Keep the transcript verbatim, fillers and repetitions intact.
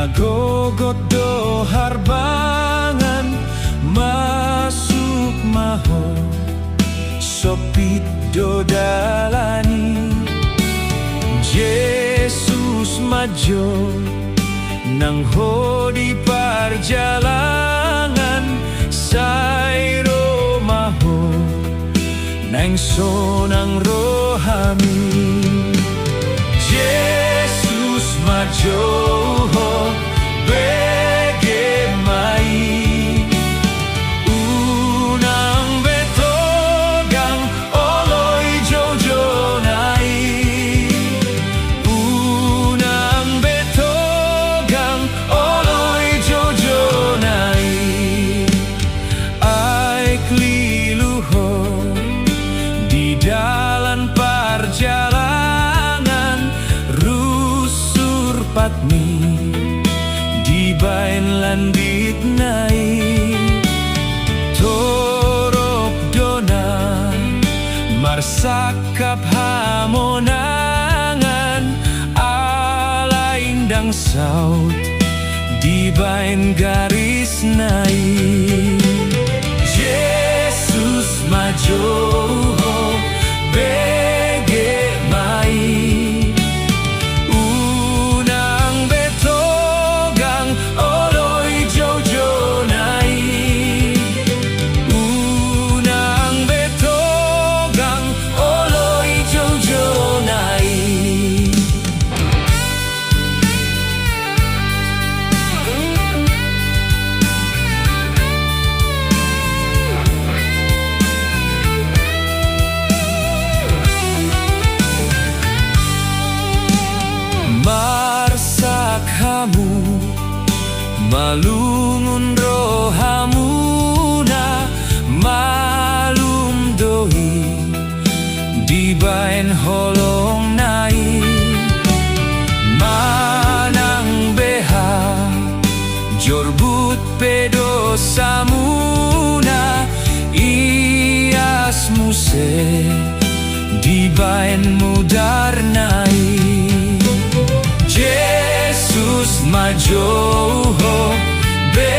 Gogot do harbangan, masuk ma ho, sopit do dalan i. Jesus ma jo, nang ho di parjalangan, sai ro ma ho, naeng sonang rohami. Jesus ma jo ho, bege ma i. Unang be togang, olo i joujona i. Unang be togang, olo i joujona i. Aek lilu ho di dalan parjalangan, rus surpatmi dibaen landitna i. Torop do na marsangkap hamonangan, alai ndang saut dibaen garisna i. Jesus ma jo ho, bege ma i. Unang be togang, olo i joujona i. Unang be togang, olo i joujona i. Marsak hamu, malungun rohamuna, malum do i dibaen holongna i. Manang beha jorbut pe dosamuna, ias muse dibaen mudarna i. Jesus ma jo ho, be